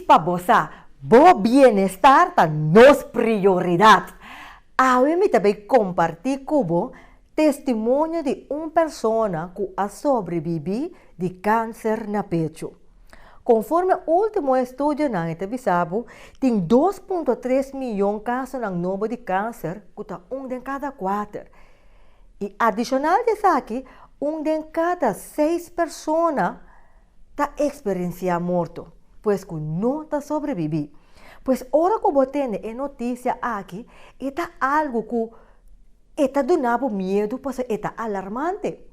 pa bo sa, bo bienestar ta nos prioridat! Awe mi ta bay kompartí ku bo testimonio di un persona ku a sobrebibí di kanser na pechu. Konforme último estudionan e ta bisa bo tin 2.3 miyon kasonan nobo di kanser ku ta un den kada kuater. I adishonal di esaki un den kada seis persona ta eksperensiá morto, pues ku no ta sobrebibí. Pues ora ku bo tende e notisia aki e ta algu ku e ta duna bo miedu pasobra e ta alarmante.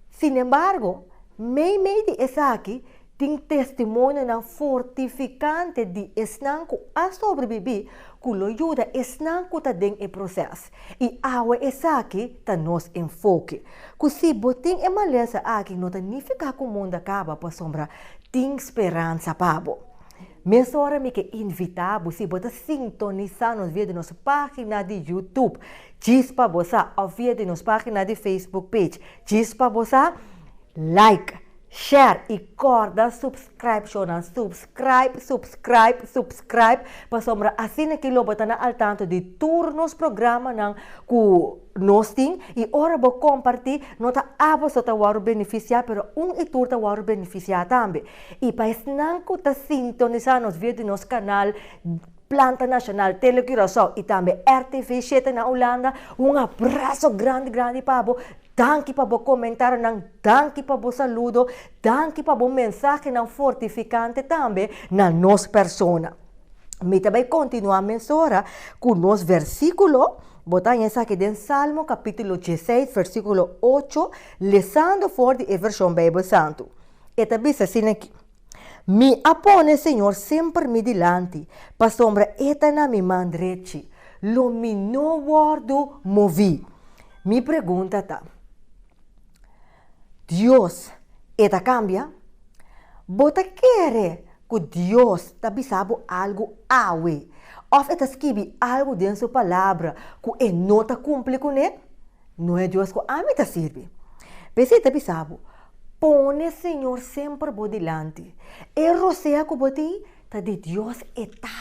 Sinembargo, meimei di esaki tin testimonionan fortifikante di esnan ku a sobrebibí ku lo yuda esnan ku ta den e proses. I awe esaki ta nos enfoke. Ku si bo tin e malesa aki no ta nifiká ku mundu a kaba pasobra tin speransa pa bo. Mesora mi ke invitá bo si bo ta sintonisá nos via di nos página di YouTube Djis pa bo sa òf via di nos página di Facebook page Djis pa bo sa, like, share i kòrda subscribe shownan subscribe subscribe subscribe pasobra asina ki lo bo ta na altanto di tur nos programanan ku nos tin i ora bo kompartí no ta abo so ta wòrdu benefisiá pero un i tur ta wòrdu benefisiá tambe i pa esnan ku ta sintonisá nos via di nos kanal Planta Nashonal Tele Curaçao i tambe RTV shete na Hulanda un abraso grandi grandi pa bo danki pa bo komentarionan danki pa bo saludo danki pa bo mensahenan fortifikante tambe na nos persona. Mi ta bai kontinuá mesora ku nos versíkulo. Bo ta haña esaki den Salmo kapítulo dieseis versíkulo ocho, lesando for di e vershon Beibel Santu. E ta bisa asina aki, Mi a pone Señor semper mi dilanti, pasobra E ta na mi man drechi, lo mi no wòrdu moví. Mi pregunta ta, Dios, e ta kambia? Bo ta kere ku Dios ta bisa bo algu awe òf e ta skibi algu den su Palabra ku e no ta kumpli kuné? No e Dios ku ami ta sirbi. P'esei ta bisa bo, Pone Señor semper bo dilanti. E rosea ku bo tin Ta di Dios e ta.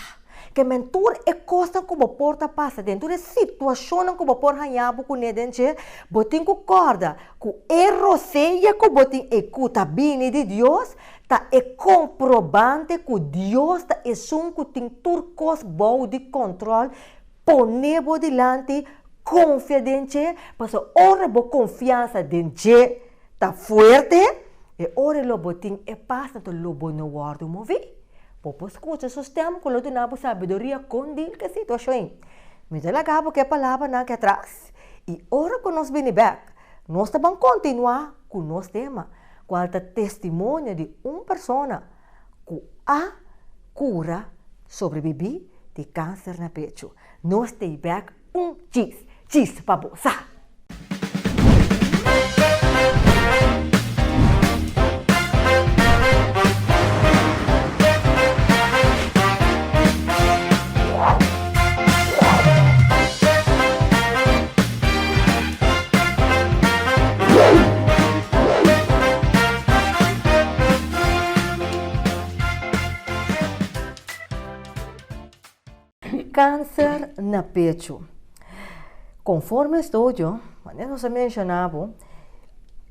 Ke men tur e kosnan ku bo por ta pasa den, tur e situashonnan ku bo por haña bo kuné den dje, bo tin ku kòrda ku e rosea ku bo tin ei ku ta bini di Dios ta e komprobante ku Dios ta esun ku tin tur kos bou di kòntròl, pone bo dilanti, konfia den dje, pasobra ora bo konfiansa den dje ta fuerte, e ora lo bo tin e pas anto lo bo no wòrdu moví. Bo por skucha su stèm ku lo duna bo sabiduria kon dil ku e situashon ei. Mi ta laga bo ku e palabranan aki atras, i ora ku nos bini bèk, nos ta ban kontinuá ku nos tema, kual ta testimonio di un persona ku a kura sobrebibí di kanser na pechu. Nos t'ei bèk Un djis, djis pa bo sa! Kanser na pechu. Konforme estudio, manera nos a menshoná bo,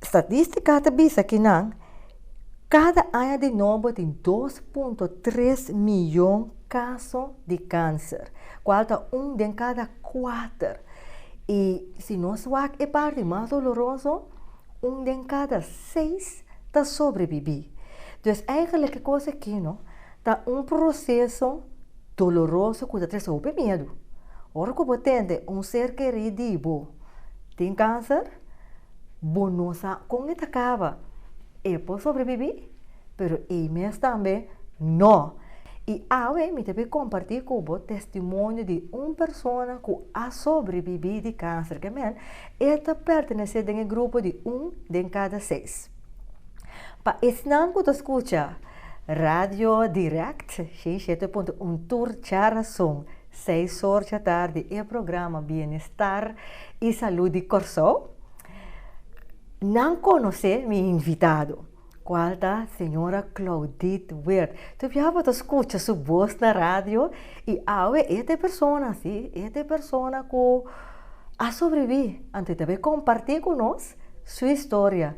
statistika ta bisa ki nan kada aña di nobo tin 2.3 miyon kaso di kanser, kual ta un den kada kuater. I si nos wak e parti mas doloroso, un den kada seis ta sobrebibí. Dus eigenlijk e kos aki no Ta un proseso doloroso ku ta trese hopi miedu. Ora ku bo tende un ser kerí di bo tin kanser, bo no sa kon e ta kaba. E por sobrebibí, pero ei mes tambe no. I awe mi ta bin kompartí ku bo testimonio di un persona ku a sobrebibí di kanser. Ke men, e ta pertenesé den e grupo di un den kada seis. Pa esnan ku ta skucha Radio Direct 67.1 tur djarason seis or djatardi e programa Bienestar i Salud di Kòrsou, nan konosé mi invitado. Cual ta señora Claudit Weert. Tur biaha bo ta scucha su voz na radio y awe e ta e persona, si, e ta e persona cu a sobrevivi. Anto e ta bay comparti cu nos su historia.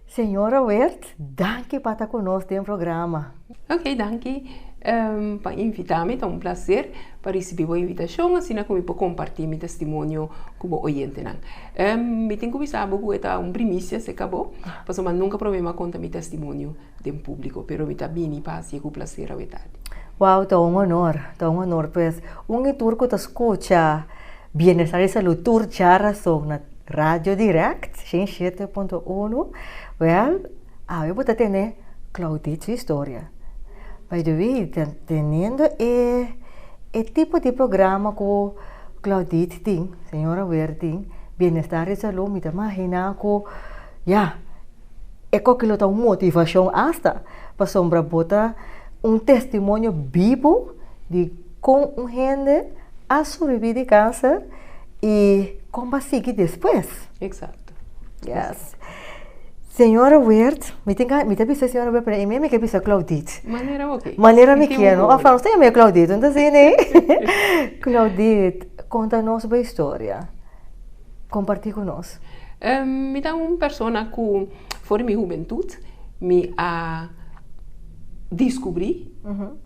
Señora Weert, danki pa ta cu nos den programa. Ok, danki pa invita mi. Ta un placer pa ricibi bo invitacion asina cu mi por comparti mi testimonio cu bo oyentenan. Mi tin cu bisa bo cu e ta un primicia acerca bo, pasobra nunca prome mi a conta mi testimonio den publico, pero mi ta bini pa haci'e cu placer awe tardi. Wow, ta un honor, ta un honor. Pues, un y tur cu ta scucha Bienestar y Salud tur djarason na Radio Direct, 107.1, well, awe bo ta tene Claudit su historia. By the way, teniendo e e tipo di programa ku Claudit tin, señora Weert tin, Bienestar y Salud, mi ta magina ku ya, e koki lo ta un motivashon asta, pasobra bo ta un testimonio bibu di kon un hende a sobrevivi di kanser i kon bo a sigui despues. Exacto. Yes. Señora Weert, mi tin mi ta bisa señora Weert, pero e mi ke bisa Claudit. Manera bo ke. Manera mi ke, no? Of nos ta yama Claudit, no ta asina ei? Claudit, konta nos bo historia. Kompartí ku nos. Mi ta un persona ku for di mi hubentut mi a diskubrí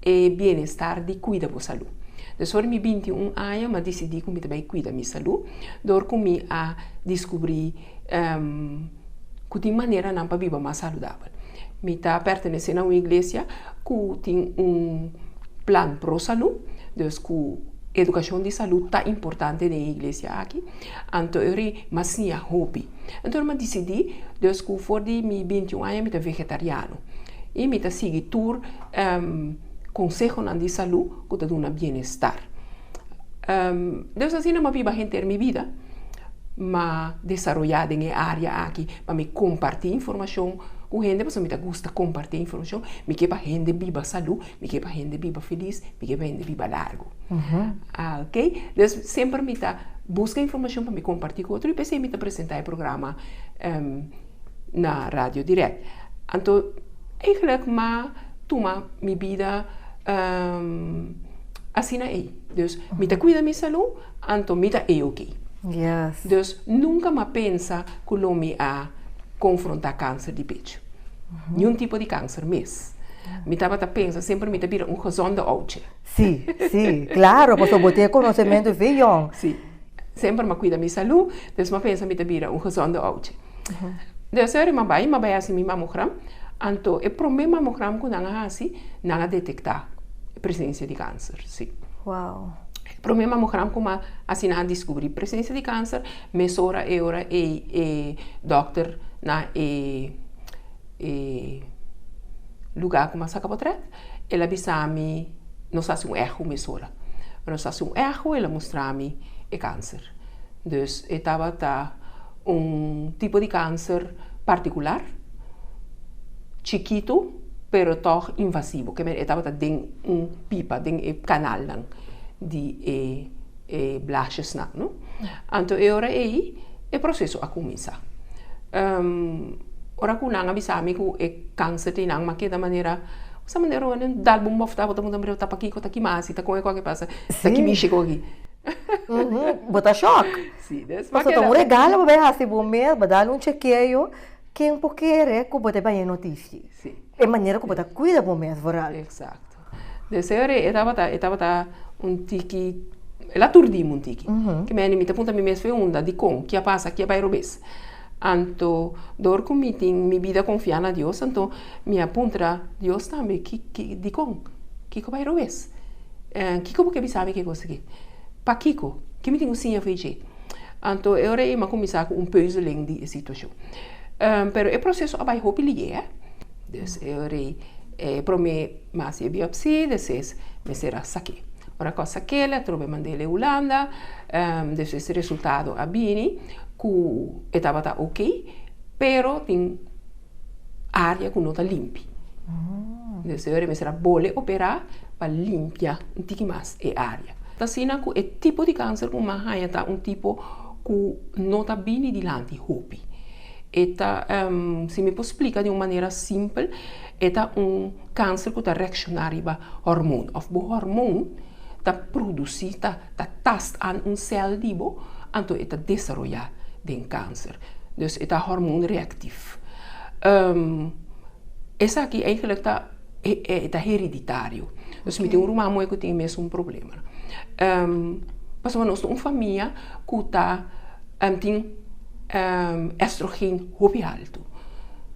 e bienestar di kuida bo salú. Dus for di mi 21 aña mi a disidí ku mi ta bai kuida mi salú dor ku mi a diskubrí ku tin maneranan pa biba mas saludabel. Mi ta pertenesé na un iglesia ku tin un plan pro salú, dus ku edukashon di salú ta importante den e iglesia aki. Anto e ora mi a siña hopi. Anto mi a disidí dus ku for di mi 21 aña mi ta vegetariano i mi ta sigui tur konsehonan di salú ku ta duna bienestar. Dus asina mi a biba henter mi bida. M'a desaroyá den e área aki pa mi kompartí informashon ku hende pasobra mi ta gusta kompartí informashon. Mi ke pa hende biba salú, mi ke pa hende biba felis, mi ke pa hende biba largu. Oké, dus semper mi ta buska informashon pa mi kompartí ku otro i p'esei mi ta presentá e programa na Radio Direct. Anto eigentlik m'a tuma mi bida asina ei. Dus mi ta kuida mi salú. Anto mi ta e oké. Yes. Dus nunka m'a pensa ku lo mi a konfrontá kanser di pechu. Niun tipo di kanser mes. Mi tabata pensa semper mi ta bira un gezonde oudje. Sí, sí, klaro, pasobra bo tin e konosementu fe yòn. Sí. Semper m'a kuida mi salú, dus m'a pensa mi ta bira un gezonde oudje. Dus ora m'a bai, m'a bai hasi mi mamogram, anto e promé mamogram ku nan a hasi, nan a detektá e presensia di kanser, sí. Wow. E promé mamogram ku m'a hasi nan a diskubrí presensia di kanser, mesora e ora ei e dòkter na e e lugá ku m'a saka potrèt, el a bisa mi nos hasi un echo mesora. Nos hasi un echo, el a mustra mi e kanser. Dus e tabata un tipo di kanser partikular, chikitu, pero tòg invasivo. Ke e tabata den un pipa, den e kanalnan di e e blaasjesnan, no. Anto e ora ei e proseso a kuminsá. Ora ku nan a bisa mi ku e kanser di nan, m'a keda manera, sa manera ora nan dal bo un bòftá bo ta puntra mi ta pakiko, ta ki m'a hasi, ta kon e kòke pasa, ta ki mishi koki. Bo ta shòk. Sí, des Pasobra ta un regalo bo bai hasi bo mes, bo dal un chekeo, ken por kere ku bo ta bai e notisia? Sí. E manera ku bo ta kuida bo mes vooral. Eksakto. Des e ora e tabata, e tabata un tiki, el a turdí mi un tiki. Ke meni mi ta puntra mi mes fe unda, dikon, ke a pasa, ke a bai robes. Anto dor ku mi tin mi bida konfiá na Dios, anto mi a puntra Dios tambe, ki, ki, dikon, kiko a bai robes? Kiko bo ke bisa mi ke kos aki? Pakiko? Ke mi tin ku siña for dje? Anto e ora ei mi a kuminsá ku un peuzeling di e situashon. Pero e proseso a bai hopi lié, eh. Dus e ora ei e promé mi a hasi e biopsi, despues mester a sak'é. Ora ku a sak'é atrobe mand'é e Hulanda, despues e resultado a bini ku e tabata oké, pero tin área ku no ta limpi. Dus e ora mester a bole operá pa limpia un tiki mas e área. Ta asina ku e tipo di kanser ku mi a haña ta un tipo ku no ta bini dilanti hopi. E ta, si mi por splika di un manera simpel, e ta un kanser ku ta reakshoná riba hormon òf bo hormon ta produsí, ta ta tast aan un sèl di bo, anto e ta desaroyá den kanser. Dus e ta hormon reaktief. Esaki eigenlijk ta e ta hereditario. Dus mi tin un ruman muhé ku tin e mesun problema. Pasobra nos ta un famia ku ta tin estrogen hopi haltu.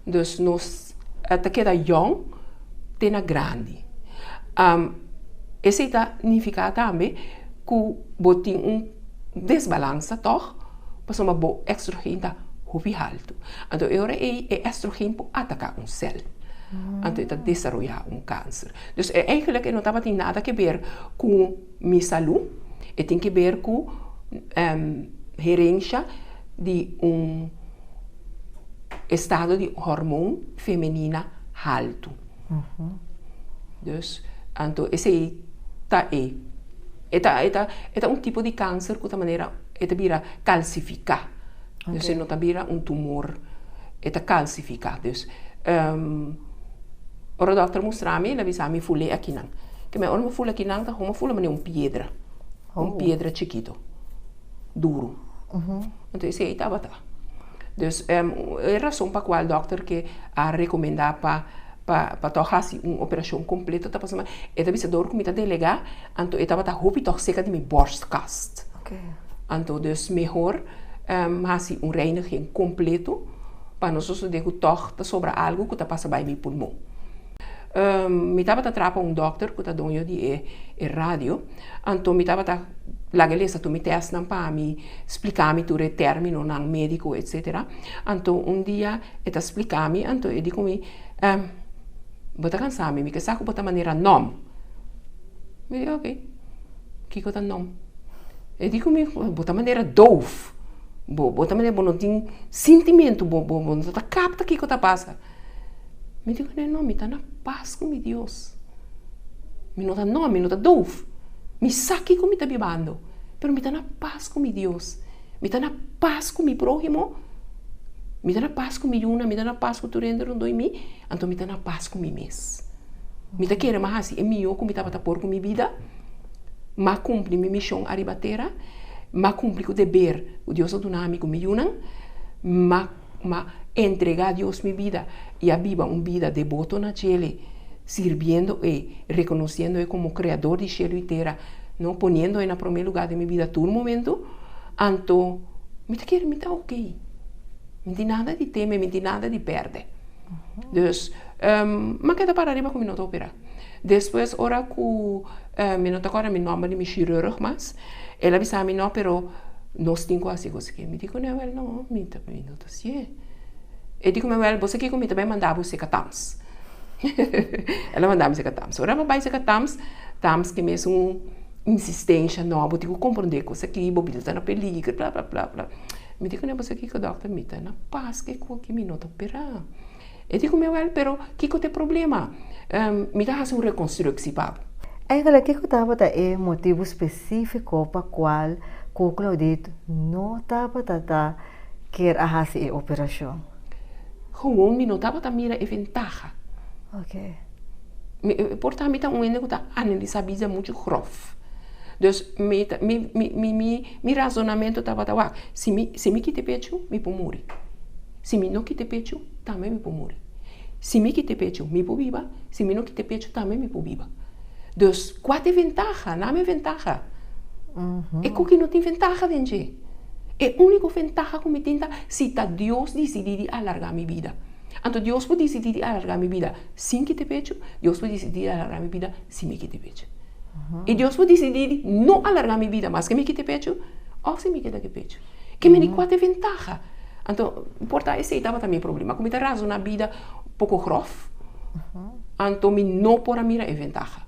Dus nos ta keda yòn te na grandi. Esei ta nifiká tambe ku bo tin un desbalansa tòg pasobra bo estrogen ta hopi haltu. Anto e ora ei e estrogen por ataká un sèl. Anto e ta desaroyá un kanser. Dus eigenlijk e no tabatin nada ke ber ku mi salú, e tin ke ber ku herensha di un estado di hormon femenina haltu. Dus, anto esei ta e. E ta, e ta, e ta un tipo di kanser ku ta manera e ta bira kalsifiká. Dus e no ta bira un tumor, e ta kalsifiká. Dus, ora dòkter mustra mi, el a bisa mi ful'é akinan. Ke men ora mi fula akinan ta homo fula manera un piedra, un piedra chikito, duru. Anto esei tabata. Dus e rason pa kual dòkter ke a rekomendá pa pa tòg hasi un operashon kompleto ta pasobra e ta bisa dor ku mi ta delegá, anto e tabata hopi tòg seka di mi bòrstkast. Anto dus mehor hasi un reiniging kompleto pa no sosodé ku tòg ta sobra algu ku ta pasa bai mi pulmon. Mi tabata traha pa un dòkter ku ta doño di e radio, anto mi tabata laga e lesa tur mi tèstnan pa mi, splika mi tur e tèrminonan médiko etsetera. Anto un dia e ta splika mi, anto e di ku mi, Bo ta kansa mi, mi ke sa ku bo ta manera nòm. Mi di oke, kiko ta nòm? E di ku mi, bo ta manera doof, bo bo ta manera bo no tin sintimentu, bo bo no ta kapta kiko ta pasa. Mi di kuné, no, mi ta na pas ku mi Dios. Mi no ta nòm, mi no ta doof. Mi sa kiko mi ta bibando, pero mi ta na pas ku mi Dios. Mi ta na pas ku mi próhimo, mi ta na pas ku mi yunan, mi ta na pas ku tur hende rondó di mi, anto mi ta na pas ku mi mes. Mi ta kere m'a hasi e mihó ku mi tabata por ku mi bida, m'a kumpli mi mishon ariba tera, m'a kumpli ku deber ku Dios a duna mi ku mi yunan, m'a m'a entregá Dios mi bida i a biba un bida deboto na djele, sirbiendo E, rekonosiendo E komo Kreador di shelu i tera, no, poniendo E na promé lugá den mi bida tur momento, anto mi ta kere mi ta okey. Mi tin nada di teme, mi tin nada di pèrdè. Dus, m'a keda para riba ku mi no ta operá. Despues ora ku mi no ta kòrda mi nòmber di mi shirurg mas, el a bisa mi no, pero nos tin ku hasi kos aki. Mi di ku ne, wèl no, mi ta mi no ta hasié. E di ku mi, wèl bo sa kiko mi ta bai manda bo seka Tams. El a manda mi seka Tams. Ora mi a bai seka Tams, Tams ke mesun insistensha, no, bo tin ku komprondé kos aki, bo bida ta na peligro, bla bla bla bla. Mi di ku ne, bo sa kiko dòkter, mi ta na pas ke ku aki, mi no ta operá. E di ku mi, wèl, pero kiko ta e problema? Mi ta hasi un rekonstruksi pa bo. Eigenlijk kiko tabata e motibu spesífiko pa kual ku Claudit no tabata ta kier a hasi e operashon? Gewoon mi no tabata mira e ventaha. Mi, por ta mi ta un hende ku ta analisá bida muchu gròf. Dus mi ta, mi, mi, mi, mi, mi rasonamentu tabata wak, si mi, si mi kita e pechu, mi por muri. Si mi no kita e pechu, tambe mi por muri. Si mi kita e pechu, mi por biba, si mi no kita e pechu, tambe mi por biba. Dus, kua ta e ventaha? Nami e ventaha. E koki no tin ventaha den dje. E úniko ventaha ku mi tin ta si ta Dios disidí di alargá mi bida. Anto Dios por disidí di alargá mi bida sin kita e pechu, Dios por disidí di alargá mi bida si mi kita e pechu. I Dios por disidí di no alargá mi bida maske mi kita e pechu òf si mi keda ku e pechu. Ke meni kua ta e ventaha? Anto, por ta esei tabata mi problema, ku mi ta razoná bida poko gròf, anto mi no por a mira e ventaha.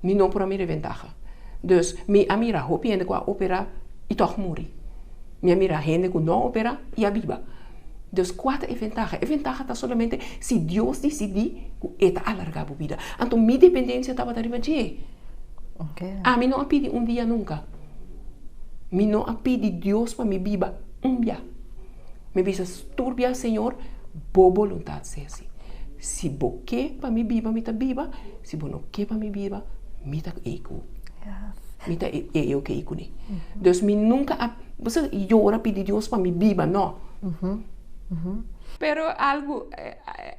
Mi no por a mira e ventaha. Dus, mi a mira hopi hende ku a operá i tòg muri. Mi a mira hende ku no a operá i a biba. Dus, kua ta e ventaha? E ventaha ta solamente si Dios disidí ku e ta alargá bo bida. Anto, mi dependensia tabata riba dje. Ami no a pidi un dia nunka. Mi no a pidi Dios pa mi biba un bia. Mi bisa tur bia, Señor, bo boluntat sea así. Si bo ke pa mi biba, mi ta biba, si bo no ke pa mi biba, mi ta ei ku mi ta ei oké kuné. Dus mi nunka a bo sa yora pidi Dios pa mi biba, no. Pero algu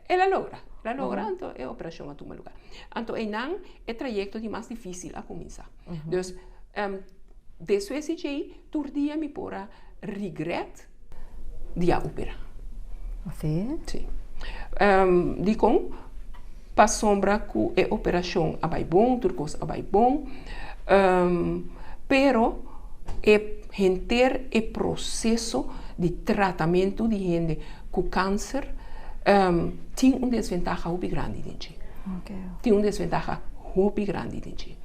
el a logra, el a logra, anto e operashon a tuma lugá. Anto einan e trayekto di mas difísil a kuminsá. Dus despues di djei tur dia mi por a regret di a operá. Así? Sí. Dikon? Pasobra ku e operashon a bai bon, tur kos a bai bon, pero e henter e proseso di tratamentu di hende ku kanser tin un desventaha hopi grandi den dje. Tin un desventaha hopi grandi den dje.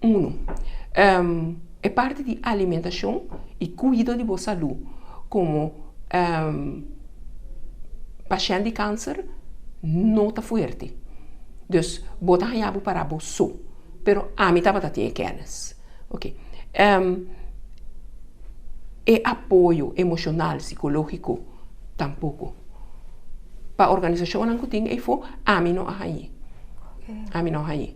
Uno, e parti di alimentashon i kuido di bo salú komo pashènt di kanser no ta fuerte. Dus bo ta haña bo pará bo so. Pero ami tabata tin e kènis. Oke. E apoyo emoshonal, sikológiko tampoko. Pa organisashonnan ku tin eifó, ami no a hañ'é. Ami no a hañ'é.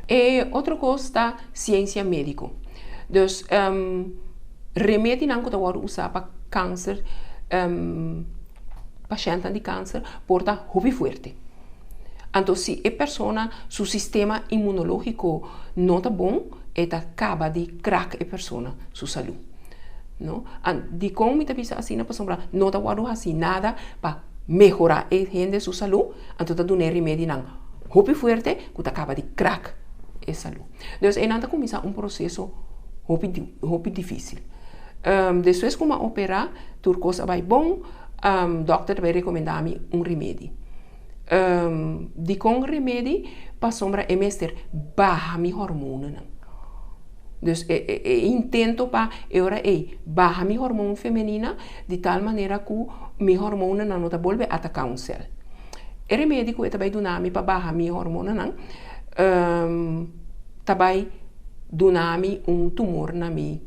E otro kos ta siensia médiko. Dus remedinan ku ta wòrdu usá pa kanser, pashèntnan di kanser por ta hopi fuerte. Anto si e persona su sistema inmunológiko no ta bon, e ta kaba di krak e persona su salú. No? Dikon mi ta bisa asina? Pasobra no ta wòrdu hasi nada pa mehorá e hende su salú, anto ta duna e remedinan hopi fuerte ku ta kaba di krak e salú. Dus einan ta kuminsá un proseso hopi hopi difísil. Despues ku mi a operá, tur kos a bai bon, dòkter ta bai rekomendá mi un remedi. Dikon remedi? Pasobra e mester baha mi hormonanan. Dus e e intento pa e ora ei baha mi hormon femenina di tal manera ku mi hormonanan no ta bolbe ataká un sèl. E remedi ku e ta bai duna mi pa baha mi hormonanan ta bai duna mi un tumor na mi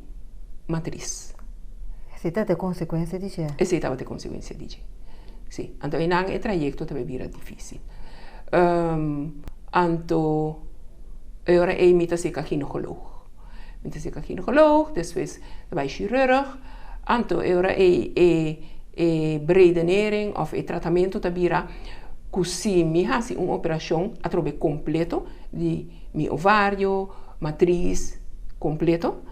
matris. Esei tabata e konsekuensia di dje? Esei tabata e konsekuensia di dje, si. Anto einan e trayekto ta bai bira difísil. Anto e ora ei mi ta seka ginekoloog. Mi ta seka ginekoloog, despues ta bai shirurg. Anto e ora ei e e beredenering òf e tratamentu ta bira ku si mi hasi un operashon atrobe kompleto di mi ovario, matris kompleto,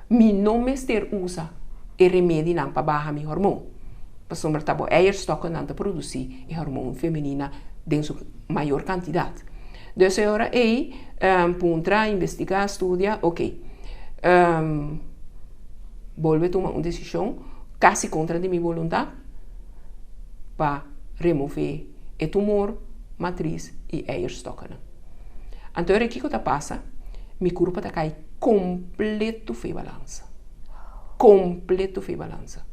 mi no mester usa e remedinan pa baha mi hormon. Pasobra ta bo eierstokkennan ta produsí e hormon femenina den su mayor kantidat. Dus e ora ei puntra, investigá, studia, ok. Bolbe tuma un desishon kasi kontra di mi boluntat pa remové e tumor, matris i eierstokkennan. Anto e ora kiko ta pasa? Mi kurpa ta kai kompleto fei balansa. Kompleto fei balansa.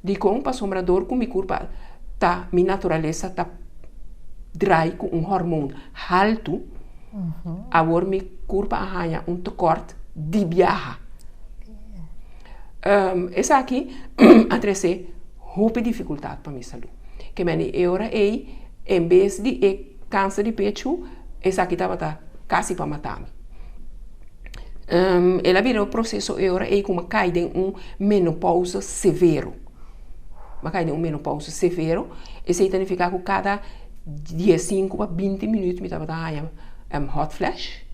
Dikon? Pasobra dor ku mi kurpa ta, mi naturalesa ta drai ku un hormoon haltu, awor mi kurpa a haña un tekort di biaha. Esaki a trese hopi difikultat pa mi salú. Ke meni e ora ei, en bes di e kanser di pechu, esaki tabata kasi pa mata mi. El a bira un proseso e ora ei ku mi a kai den un menopousa severo. Mi a kai den un menopousa severo, esei ta nifiká ku kada diesinku pa binti minüt mi tabata haña hot flash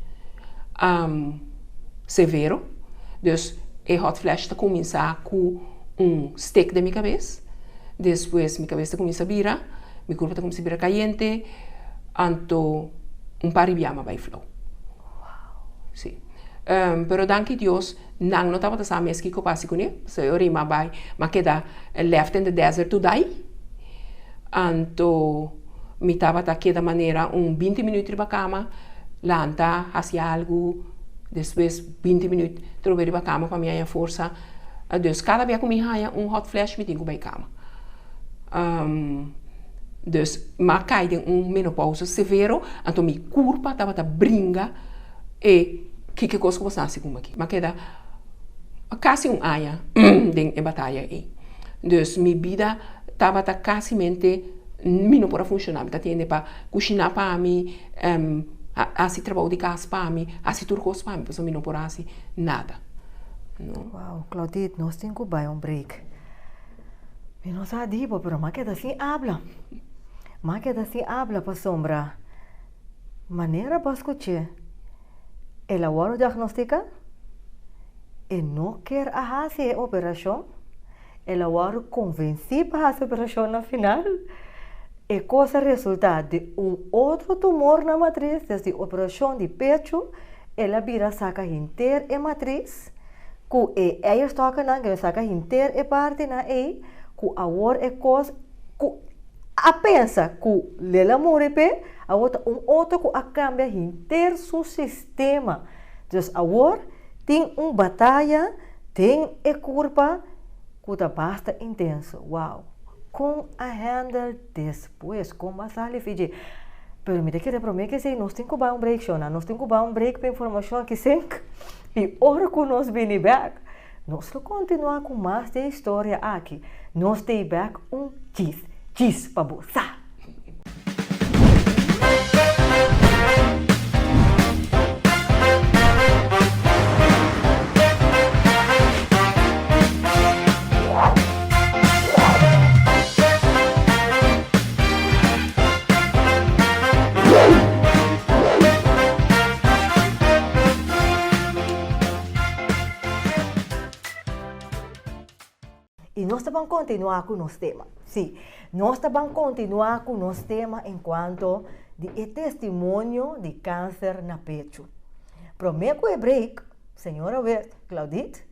severo. Dus e hot flash ta kuminsá ku un stek den mi kabes, despues mi kabes ta kuminsá bira, mi kurpa ta kuminsá bira kayente, anto un par di biaha mi a bai flou. Sí. Pero danki Dios, nan no tabata sa mes kiko pasa kuné. Pasobra e ora ei mi a bai, mi a keda left in the desert to die. Anto mi tabata keda manera un binti minüt riba kama, lanta, hasi algu, despues binti minüt trobe riba kama pa mi haña forsa. Dus kada bia ku mi haña un hot flash mi tin ku bai kama. Dus mi a kai den un menopausa severo, anto mi kurpa tabata bringa e kiko kos ku bo sa hasi ku mi aki. Mi a keda kasi un aña den e bataya ei. Dus mi bida. tabata kasimente mi no por a funshoná. Mi ta tende pa kushiná pa mi, hasi trabou di kas pa mi, hasi tur kos pa mi, pasobra mi no por a hasi nada. No. Wow, Claudit, nos tin ku bai un break. Mi no sa di bo, pero m'a keda sin abla. M'a keda sin abla pasobra manera bo a skuch'é, el a wòrdu diagnostiká, e no kier a hasi e operashon, el a wòrdu konvensí pa hasi operashon na final, e kos a resultá di un otro tumor na matris, des di operashon di pechu, el a bira saka henter e matris ku e eierstokkennan, el a saka henter e partinan ei, ku awor e kos ku a pensa ku el a muri p'e, awor ta un otro ku a kambia henter su sistema. Dus awor tin un bataya den e kurpa ku ta basta intenso. Wow! Kon a handle despues? Kon bo a sali fi dje? Pero mi ta kere promé ke esei nos tin ku bai un break, shona. Nos tin ku bai un break pa informashon aki sink. I ora ku nos bini bèk, nos lo kontinuá ku mas di e historia aki. Nos ta ei bèk un djis djis pa bo sa! I nos ta ban kontinuá ku nos tema. Sí, nos ta ban kontinuá ku nos tema enkuanto di e testimonio di kanser na pechu. Promé ku e break, señora Wert Claudit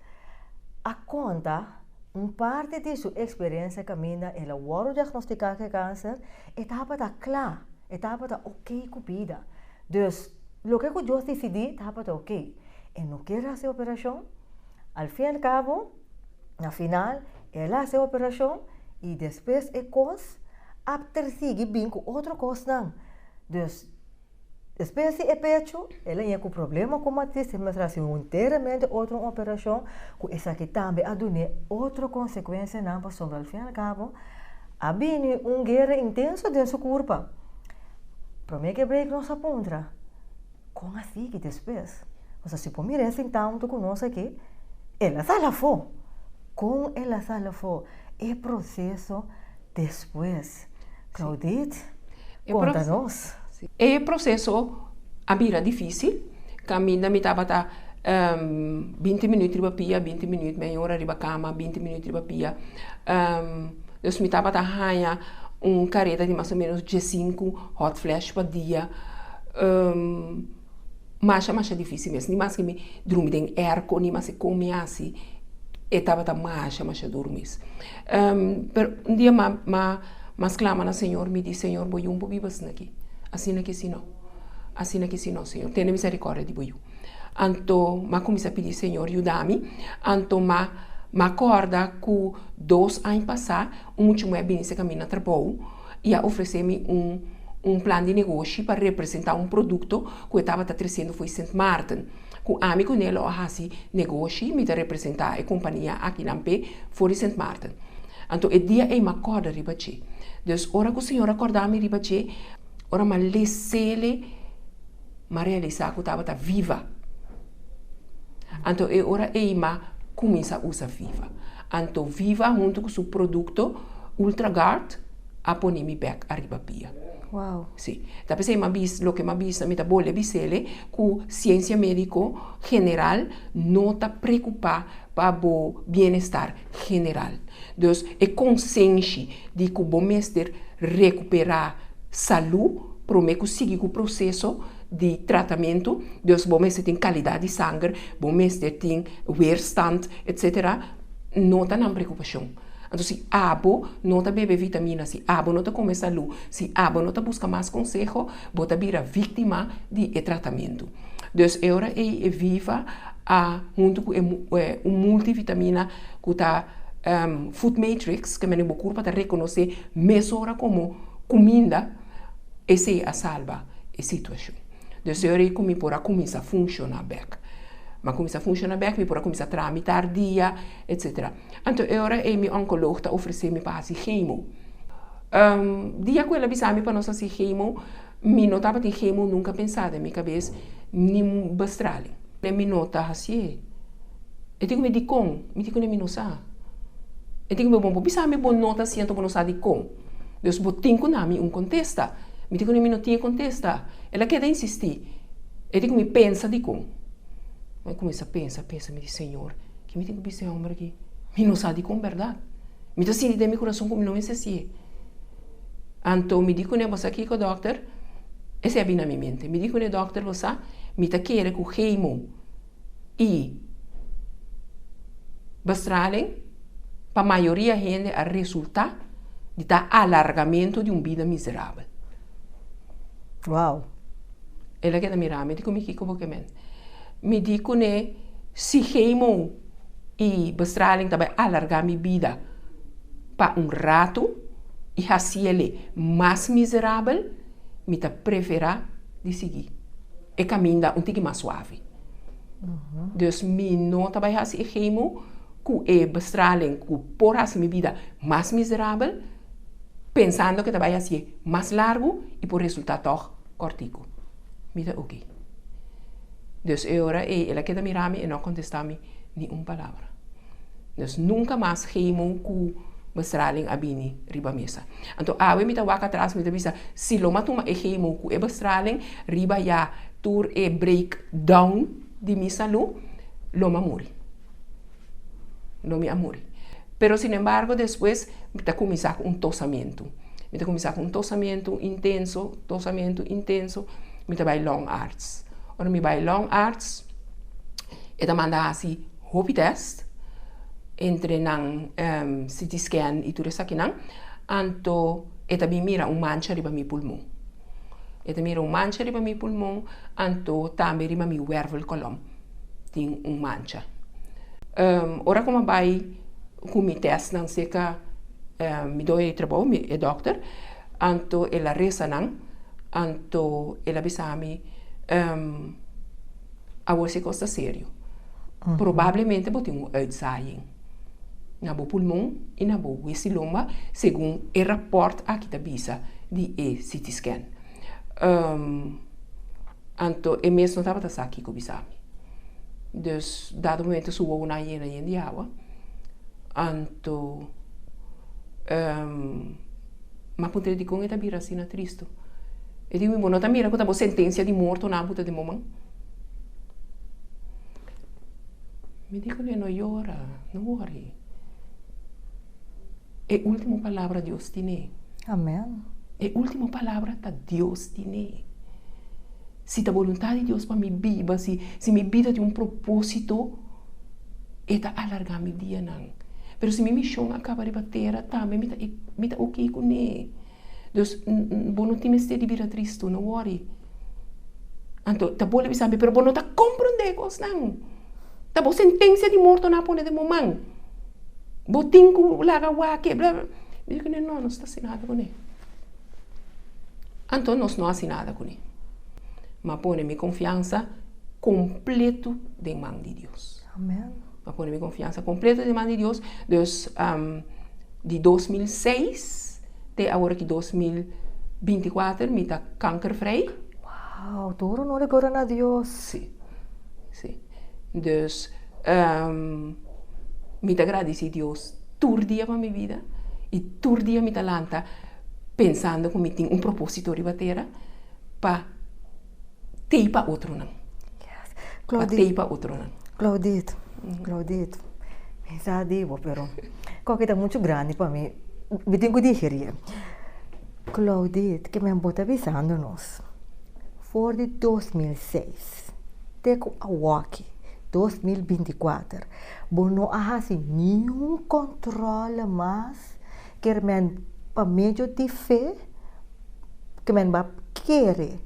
a konta un parti di su eksperensia kaminda el a wòrdu diagnostiká ku e kanser, e tabata kla, e tabata oké ku bida. Dus, loke ku Dios disidí tabata oké. E no kier hasi operashon. Al fin al kabo, na final, el a hasi e operashon i despues e kos a persigi bin ku otro kosnan. Dus, despues di e pechu, el a yega ku problema ku matris, el mester hasi enteramente otro un operashon, ku esaki tambe a dun'é otro konsekuensianan pasobra al fin al kabo a bini un guera intenso den su kurpa. Promé ku e break nos a puntra. Kon a sigui despues? Pasobra si bo mira e sintá huntu ku nos aki, el a sali afó. Kon el a sali afó? E proseso despues. Claudit, konta nos. E proseso a bira difísil. Kaminda mi tabata binti minüt riba pia, binti minüt mei ora riba kama, binti minüt riba pia. Dus mi tabata haña un kareda di mas o menos diesinku hot flash pa dia. Masha masha difísil mes. Ni maske mi drumi den airco, ni maske kon mi hasi, e tabata masha masha duru mes. Pero un dia m'a m'a m'a sklama na Señor, mi di, Señor, bo yu no por biba asina aki. Asina aki si no. Asina aki si no, Señor. Tene misericordia di bo yu. Anto m'a kuminsá pidi Señor yuda mi. Anto m'a m'a kòrda ku dos aña pasá un mucha muhé a bini serka mi na trabou i a ofresé mi un un plan di negoshi pa representá un produkto ku e tabata tresiendo fo'i Sint Maarten. Ku ami ku ne lo a hasi negoshi, mi ta representá e kompania akinan p'e for di Sint Maarten. Anto e dia ei m'a kòrda riba dje. Dus ora ku Señor a kòrda mi riba dje, ora m'a les'ele, m'a realisá ku tabata viva. Anto e ora ei m'a kuminsá usa Viva. Anto Viva huntu ku su produkto Ultra Guard a pone mi bèk ariba pia. Wow. Sí. Ta p'esei m'a bis, loke m'a bisa, mi ta bolbe bis'ele ku siensia médiko general no ta preokupá pa bo bienestar general. Dus e konsenshi di ku bo mester rekuperá salú promé ku sigui ku proseso di tratamentu, dus bo mester tin kalidat di sanger, bo mester tin weerstand, etsetera, no ta nan preokupashon. Anto si abo no ta bebe vitamina, si abo no ta kome salú, si abo no ta buska mas konseho, bo ta bira víktima di e tratamentu. Dus e ora ei e Viva a huntu ku e un multivitamina ku ta Food Matrix, ke mende bo kurpa ta rekonosé mesora komo kuminda, esei a salba e situashon. Dus e ora ei ku mi por a kuminsá funshoná bèk. Mi a kuminsá funshoná bèk, mi por a kuminsá traha mitar dia, etsetera. Anto e ora ei mi onkoloog ta ofresé mi pa hasi chemo. Dia ku el a bisa mi pa nos hasi chemo, mi no tabatin chemo nunka pensá den mi kabes, ni bestraling. Mi no ta hasié. E tin ku mi dikon? Mi di kuné mi no sa. E tin ku mi bon por bisa mi bo no ta hasié anto bo no sa dikon. Dus bo tin ku na mi un kontesta. Mi di kuné mi no tin e kontesta. El a keda insistí. E di ku mi pensa dikon. Mi kuminsá pensa, pensa, mi di, Señor, ke mi tin ku bisa e hòmber aki? Mi no sa dikon bèrdat. Mi ta sinti den mi kurason ku mi no mester hasié. Anto mi di kuné, bo sa kiko dòkter? Esei a bini na mi mente. Mi di kuné, dòkter, bo sa, mi ta kere ku chemo i bestraling pa mayoria hende a resultá di ta alargamentu di un bida miserabel. Wow! El a keda mira mi, di ku mi kiko bo ke men? Mi di kuné si chemo i bestraling ta bai alargá mi bida pa un ratu i hasiele mas miserabel, mi ta preferá di sigui e kaminda un tiki mas suave. Dus mi no ta bai hasi e chemo ku e bestraling ku por hasi mi bida mas miserabel, pensando ku e ta bai hasié mas largu i por resultá tòg kòrtiku. Mi ta oke. Dus e ora ei el a keda mira mi, e no a kontestá mi ni un palabra. Dus nunka mas chemo ku bestraling a bini riba mesa. Anto awe mi ta wak atras mi ta bisa, si lo m'a tuma e chemo ku e bestraling riba ya tur e break down di mi salú, lo m'a muri. Lo mi a muri. Pero sinembargo despues mi ta kuminsá ku un tosamentu. Mi ta kuminsá ku un tosamentu intenso, tosamentu intenso, mi ta bai longarts. Ora mi bai longarts, e ta manda hasi hopi tèst, entre nan CT scan i tur esakinan, anto e ta bin mira un mancha riba mi pulmon. E ta mira un mancha riba mi pulmon, anto tambe riba mi wervelkolom tin un mancha. Ora ku mi a bai ku mi tèstnan serka mi doño di trabou, e dòkter, anto el a resa nan, anto el a bisa mi, Awor si e kos ta serio. Probablemente bo tin un uitzaaiing na bo pulmon i na bo wesi lomba, segun e rapòrt aki ta bisa di e CT scan. Anto e mes no tabata sa kiko bisa mi. Dus dado momento su wowonan a yena yen di awa. Anto m'a puntra dikon e ta bira asina tristu. E di mi, bo no ta mira ku ta bo sentensia di morto nan a buta den bo man? Mi di kuné, no yora, no wòri. E último palabra Dios tine. Amen. E último palabra ta Dios tine. Si ta boluntat di Dios pa mi biba, si si mi bida tin un propósito, e ta alargá mi dianan. Pero si mi mishon a kaba riba tera tambe mi ta mi ta oké kuné. Dus bo no tin mester di bira tristu, no wòri. Anto ta bolbe bisa mi, pero bo no ta komprondé kosnan. Ta bo sentensia di morto nan a pone den bo man. Bo tin ku laga wak e bla bla. Mi di kuné, no, nos ta hasi nada kuné. Anto nos no hasi nada kuné. Mi a pone mi konfiansa kompleto den man di Dios. Amen. Mi a pone mi konfiansa kompleto den man di Dios. Dus di 2006 te awor aki 2024 mi ta kankervrij. Wow, tur honor y gloria na Dios. Sí, sí. Dus mi ta gradisí Dios tur dia pa mi bida i tur dia mi ta lanta pensando ku mi tin un propósito riba tera pa tei pa otronan. Yes. Pa tei pa otronan. Claudit, Claudit, mi sa di bo pero koke ta muchu grandi pa mi, mi tin ku digerí. Claudit, ke men bo ta bisando nos for di 2006 te ku awoki, 2024, bo no a hasi niun kòntròle mas ker men pa medio di fe ke men ba kere,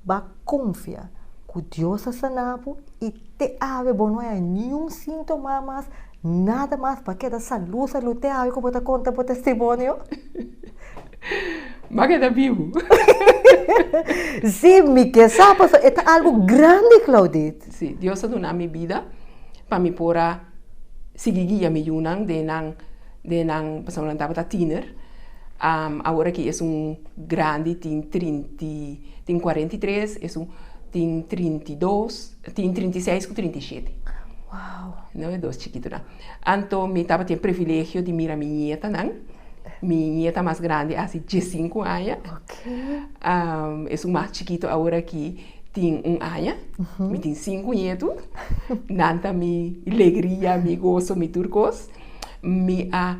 ba konfia ku Dios a sana bo i te awe bo no haña niun síntoma mas, nada mas, bo a keda salú salú te awe ku bo ta konta bo testimonio. Bo a keda bibu. Sí, mi ke sa pasobra e ta algu grandi, Claudit. Sí, Dios a duna mi bida pa mi por a sigui guia mi yunan den nan, den nan, pasobra nan tabata tiener. Awor aki esun grandi tin trinti, tin 43, esun tin 32, tin 36 ku 37. Wow. No, e dos chikitonan. Anto mi tabatin e privilegio di mira mi nietanan. Mi nieta mas grandi a hasi diesinku aña. Esun mas chikito awor aki tin un aña. Mi tin sinku nietu. Nan ta mi legria, mi goso, mi tur kos. Mi a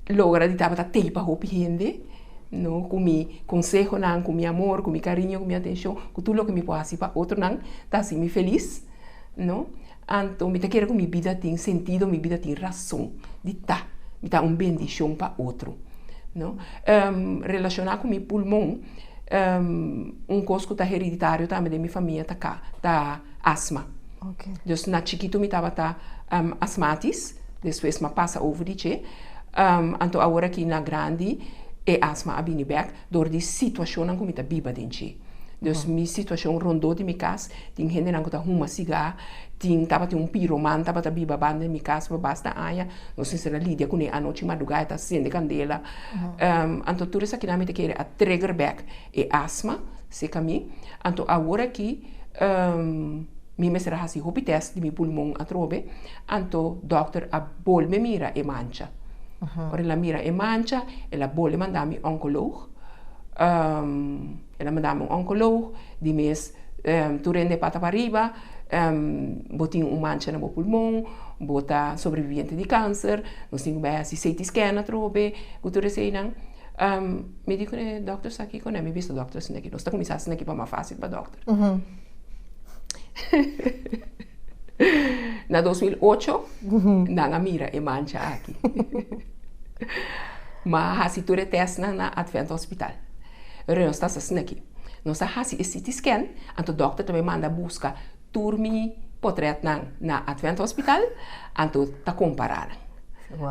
logra di tabata tei pa hopi hende, no, ku mi konsehonan, ku mi amor, ku mi kariño, ku mi atenshon, ku tur loke mi por hasi pa otronan ta hasi mi felis, no. Anto mi ta kere ku mi bida tin sentido, mi bida tin rason di ta. Mi ta un bendishon pa otro, no. Relashoná ku mi pulmon, un kos ku ta hereditario tambe den mi famia ta ka, ta asma. Dus na chikitu mi tabata asmatis, despues mi a pasa over di dje. Anto awor aki na grandi e asma a bini bèk dor di situashonnan ku mi ta biba den dje. Dus mi situashon rondó di mi kas, tin hendenan ku ta huma sigá, tin tabatin un piroman tabata biba banda di mi kas pa basta aña, nos mester a lidia kuné anochi madrugá e ta sende kandela. Anto tur esakinan mi ta kere a trigger bèk e asma serka mi. Anto awor aki mi mester a hasi hopi tèst di mi pulmon atrobe, anto dòkter a bolbe mira e mancha. Ora el a mira e mancha, el a bolbe manda mi onkoloog. El a manda mi un onkoloog, di mes tur hende pata pariba, bo tin un mancha na bo pulmon, bo ta sobreviviente di kanser, nos tin ku bai hasi CT scan atrobe, ku tur eseinan. Mi di ku e dòkter sa kiko? Mi bisa dòkter asina aki, nos ta kuminsá asina aki pa mas fásil pa dòkter. Na 2008 nan a mira e mancha aki. Mi a hasi tur e tèstnan na Advent Hospital. Pero nos ta asina aki. Nos a hasi e CT scan, anto dòkter ta bai manda buska tur mi potrètnan na Advent Hospital, anto ta kompará nan.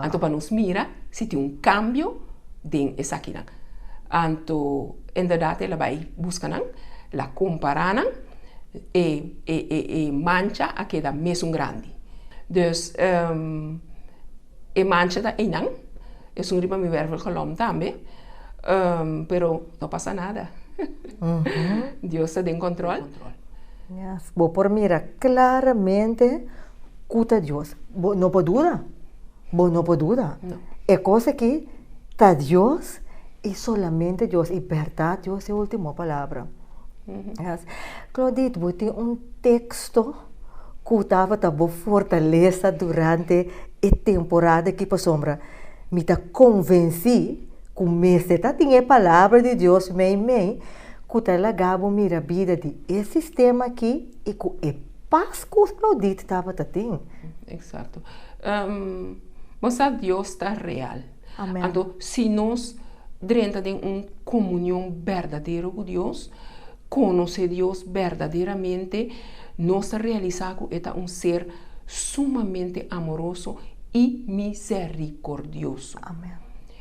Anto pa nos mira si tin un kambio den esakinan. Anto inderdat el a bai buska nan, el a kompará nan, e e e e mancha a keda mesun grandi. Dus e mancha ta einan, esun riba mi wervelkolom tambe, pero no pasa nada. Dios ta den kòntròl. Yes, bo por mira klaramente ku ta Dios. Bo no por duda, bo no por duda. E kos aki ta Dios i solamente Dios i bèrdat Dios e último palabra. Yes. Claudit, bo tin un teksto ku tabata bo fortalesa durante e temporada aki pasobra mi ta konvensí ku mester ta tin e palabra di Dios meimei ku ta laga bo mira bida di e sistema aki i ku e pas ku Claudit tabata tin. Exacto. Bo sa Dios ta real. Amen. Anto si nos drenta den un comunion berdadero cu Dios, conoce Dios berdaderamente, nos ta realisa cu e ta un ser sumamente amoroso y misericordioso. Amen.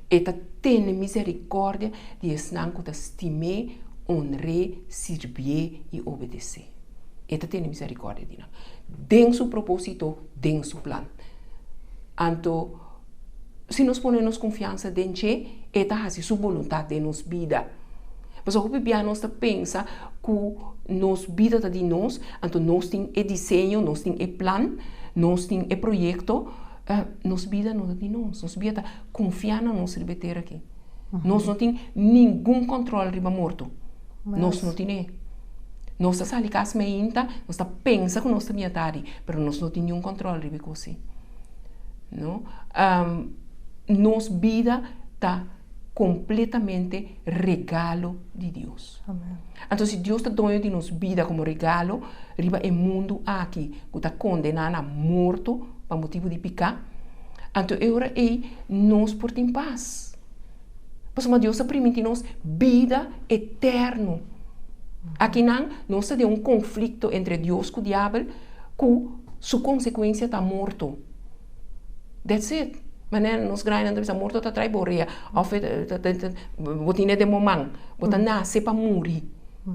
E ta tene misericordia di esnan cu ta stim'é, honr'é, sirbié y obedecé. E ta tene misericordia di nan. Den su proposito, den su plan. Anto, si nos pone nos confiansa den dje, e ta haci su boluntad den nos bida. Pasobra hopi bia nos ta pensa cu nos bida ta di nos, anto nos tin e diseño, nos tin e plan, nos tin e proyecto. Nos bida no ta di nos, nos bida ta confia na nos riba e tera aki. Nos no tin ningun control riba morto. Nos no tine. Nos ta sali cas meinta, nos ta pensa cu nos ta bini atardi, pero nos no tin niun control riba e cos ei. No? Nos bida ta completamente regalo di Dios. Anto si Dios ta doño di nos bida como regalo riba e mundu aki cu ta condena na morto pa motibu di pica, anto e ora ei nos por tin pas. Pasobra Dios a priminti nos bida eterno. Akinan nos ta den un conflicto entre Dios cu diabel cu su consecuencia ta morto. That's it. Manera nos grandinan ta bisa morto ta trae borea of bo tine den bo man, bo ta nase pa muri.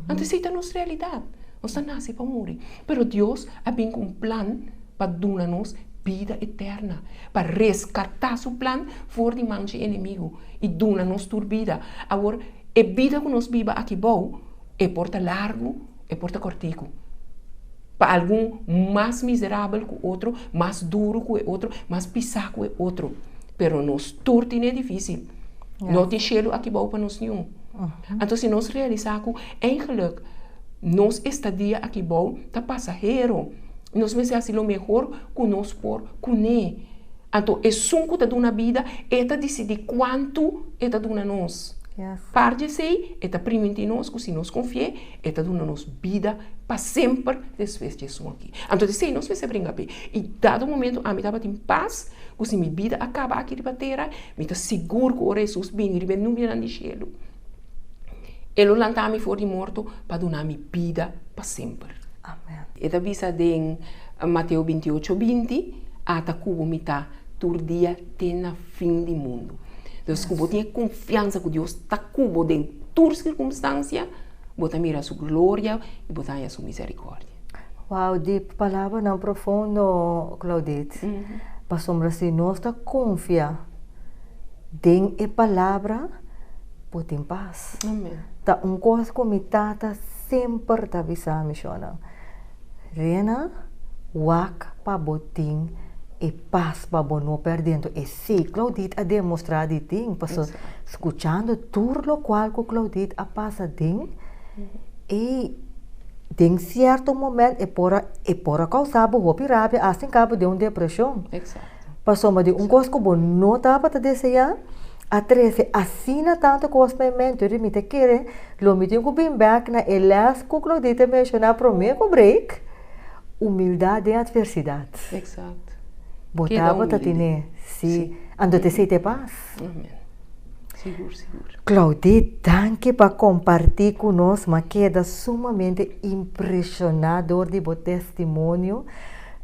Anto esei ta nos realidat, nos ta nase pa muri. Pero Dios a bin ku un plan pa duna nos bida eterna, pa reskatá su plan for di man dje enemigu i duna nos tur bida. Awor, e bida ku nos biba aki bou, e por ta largu, e por ta kòrtiku. Pa algun mas miserabel ku otro, mas duru ku e otro, mas pisá ku e otro. Pero nos tur tin e difísil. No tin shelu aki bou pa nos niun. Anto si nos realisá ku eigenlik nos estadia aki bou ta pasahero, nos mester hasi lo mehor ku nos por kuné. Anto esun ku ta duna bida, e ta disidí kuantu e ta duna nos. Par di esei, e ta primintí nos ku si nos konfi'é, E ta duna nos bida pa semper despues di esun aki. Anto di esei nos mester bringa p'e. I dado momento ami tabatin pas ku si mi bida a kaba aki riba tera, mi ta sigur ku ora Hesus bini riba e nubianan di shelu, E lo lanta mi for di morto pa duna mi bida pa semper. E ta bisa den Mateo 28, 20, Ata ku bo mi ta tur dia te na fin di mundu. Dus ku bo tin e konfiansa ku Dios ta ku bo den tur sirkunstansia, bo ta mira su gloria i bo ta haña su miserikòrdia. Wow, diep palabranan profundo, Claudit. Pasobra si nos ta konfia den e palabra, bo tin pas. Ta un kos ku mi tata semper ta bisa mi, shònan. Rena, wak pa bo tin e pas pa bo no pèrdè. Anto esei Claudit a demostrá di tin, pasobra skuchando tur lokual ku Claudit a pasa den, e den sierto momènt e por a e por a kousá bo hopi rabia asta en kaba den un depreshon. Pasobra di un kos ku bo no tabata deseá a trese asina tantu kos pa e mente, mi ta kere Lo mi tin ku bin bèk na e lès ku Claudita menshoná promé ku break, humildat den atversidat. Exacto. Bo Keda tabata humilde. tene, sí. Sí. Anto te esei te pas. Amen. Sigur, sigur. Claudit, danki pa kompartí ku nos. M'a keda sumamente impreshoná dor di bo testimonio.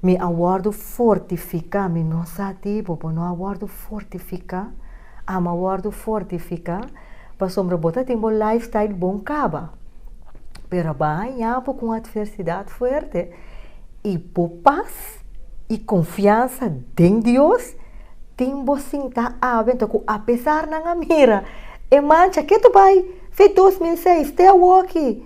Mi a wòrdu fortifiká. Mi no sa di bo, bo no a wòrdu fortifiká. Ami a wòrdu fortifiká. Pasobra bo ta tin bo lifestyle bon kaba, pero bo a haña bo ku un atversidat fuerte i bo pas i konfiansa den Dios tin bo sinta awe anto ku apesar nan a mira e mancha ke ta bai fe 2006 te awoki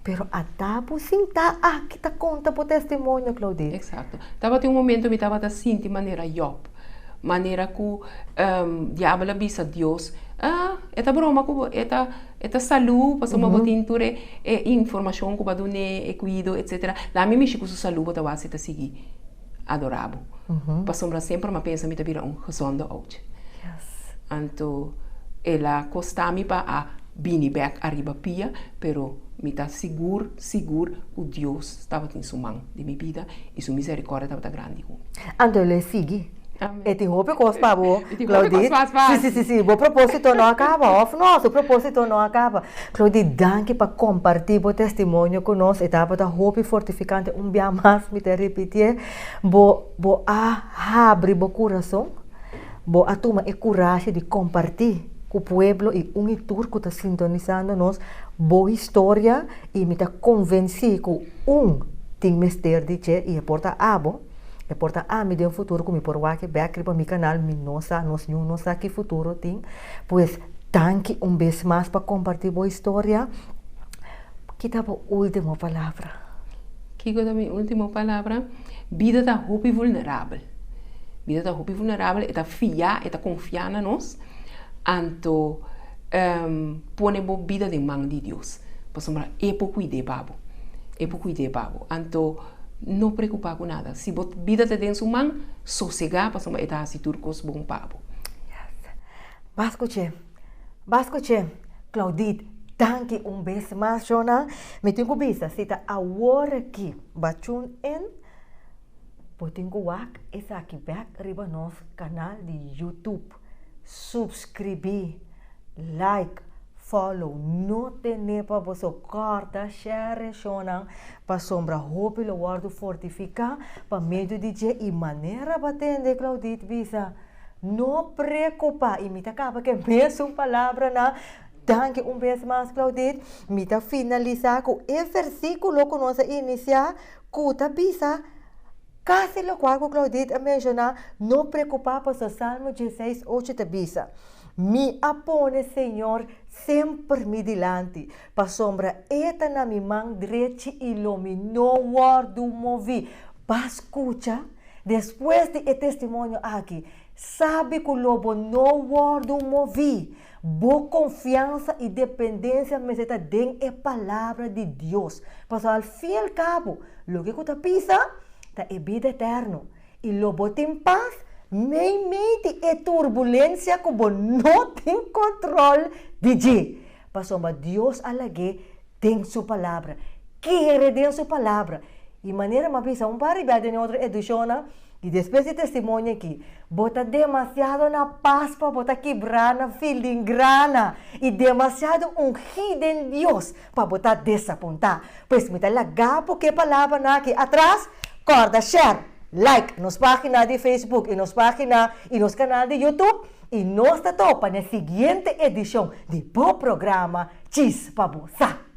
pero ata bo sinta aki ta konta bo testimonio Claudine. Exacto. Tabatin un momento mi tabata sinti manera Job. Manera ku diabel a bisa Dios, Ah, e ta broma ku bo, e ta e ta salú pasobra bo tin tur e e informashon ku bo a dun'é, e kuido, etsetera. Laga mi mishi ku su salú bo ta wak si e ta sigui adorá bo. Pasobra semper mi a pensa mi ta bira un gezonde oudje. Anto el a kosta mi pa a bini bèk ariba pia, pero mi ta sigur, sigur ku Dios tabatin su man den mi bida i su miserikòrdia tabata grandi ku mi. Anto el e sigui. Amen. E tin hopi kos pa bo, E tin hopi kos Claudit. mas pa Sí, sí, sí, sí. Bo propósito no a kaba, òf no? Su propósito no a kaba. Claudit, danki pa kompartí bo testimonio ku nos. E tabata hopi fortifikante. Un bia mas mi ta ripitié, bo, bo a habri bo kurason, bo a tuma e kurashi di kompartí ku pueblo i un i tur ku ta sintonisando nos bo historia i mi ta konvensí ku un tin mester di dje i e por ta abo. E por ta ami den futuro ku mi por wak e bek riba mi kanal, mi no sa, nos niun no sa ki futuro tin. Pues danki un bes mas pa kompartí bo historia. Ki ta bo último palabra? Kiko ta mi último palabra? Bida ta hopi vulnerabel. Bida ta hopi vulnerabel, e ta fia, e ta konfia na nos. Anto pone bo bida den man di Dios, pasobra e por kuid'é pa bo, e por kuid'é pa bo. Anto No preocupa cu nada. Si bo bida ta den su man, sosega pasobra e ta haci tur cos bon pa bo. Yes. Ba scuche. Ba scuche. Claudit, danki un bes mas, Shona. Mi tin cu bisa, si ta awor aki ba tune in, bo tin cu wak esaki bek riba nos canal di YouTube. Subscribi. Like, follow, no tene pa boso kòrta share shownan pasobra hopi lo wòrdu fortifiká pa medio di dje i manera bo a tende Claudit bisa. No preocupa y mi ta caba cu e mesun palabranan. Danki un bes mas Claudit. Mi ta finalisa cu e versiculo cu nos a inicia cu ta bisa casi locual cu Claudit a menciona, no preocupa pasobra Salmo dieseis ocho ta bisa, Mi a pone Señor semper mi dilanti, pasobra E ta na mi man drechi y lo mi no wordo movi. Ba scucha despues di e testimonio aki, sabi cu lo bo no wordo movi. Bo konfiansa i dependensia mester ta den e Palabra di Dios, pasobra al fin i al kabo, loke ku ta pisa ta e bida eterno, i lo bo tin pas meimei di e turbulensia ku bo no tin kontrol di dje, pasobra Dios a lag'é den su Palabra. Kere den su Palabra. I manera mi a bisa un par di bia den e otro edishonnan, i despues di testimonio aki, bo ta demasiado na pas pa bo ta kibrá na filingrana i demasiado ungí den Dios pa bo ta desapuntá. Pues mi ta laga bo ku e palabranan aki atras, kòrda share, like nos página di Facebook i nos página i nos kanal di YouTube i nos ta topa na e siguiente edishon di bo programa Djis pa Bo Sa.